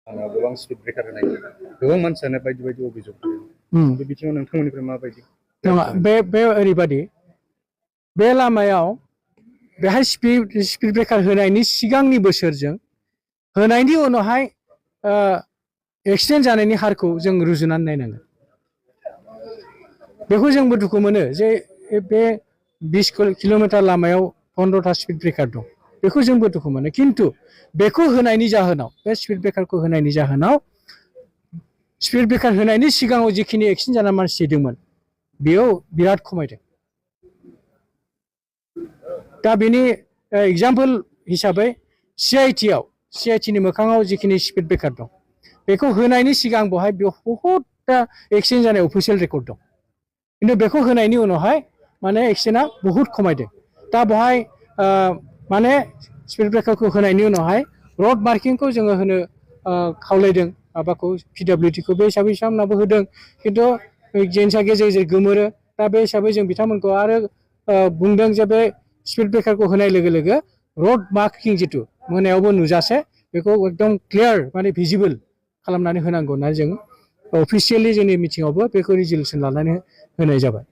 गोबां speed breaker होनाय गोबां मानसियानो बायदि बायदि अभियोग बे बिथिङाव नोंथांमोननिफ्राय माबायदि बे ओरैबायदि बे लामायाव बेहाय स्पिड ब्रेकार होनायनि सिगांनि बोसोरजों होनायनि उनावहाय एक्सिडेन्ट जानायनि हारखौ जों रुजुनानै नायनांगोन बेखौ जोंबो दुखु मोनो जे बे 20 किल'मिटार लामायाव 15टा स्पिड ब्रेकार दं बेखौ जोंबो दुखु मोनो खिन्थु बेखौ होनायनि जाहोनाव बे स्पिड ब्रेकारखौ होनायनि जाहोनाव स्पिड ब्रेकार होनायनि सिगाङाव जिखिनि एक्सिडेन्ट जानाय मानसि दंमोन बेयाव बिराद खमायदों दा बेनि एग्जाम्पल हिसाबै CITनि मोखाङाव जिखिनि स्पिड ब्रेकार दं बेखौ होनायनि सिगां बेवहाय बहुतटा एक्सिडेन्ट जानाय अफिसियेल रेकर्ड दं खिन्थु बेखौ होनायनि उनावहाय माने एक्सिडेन्टआ बहुद खमायदों दा बेवहाय माने स्पिड ब्रेकारखौ होनायनि उनावहाय रड मार्किंखौ जोङो होनो खावलायदों माबाखौ PWDखौ बे हिसाबै बिथांमोनाबो होदों खिन्थु जेन्सा गेजेर गेजेर गोमोरो दा बे हिसाबै जों बिथांमोनखौ आरो बुंदों जे बे स्पिड ब्रेकारखौ होनाय लोगो लोगो रड मार्किं जिथु मोनायावबो नुजासे बेखौ एकदम क्लियार माने भिजिबल खालामनानै होनांगौ होनना जों अफिसियेलि जोंनि मिटिङावबो बेखौ रिजोल्युसन लानानै होनाय जाबाय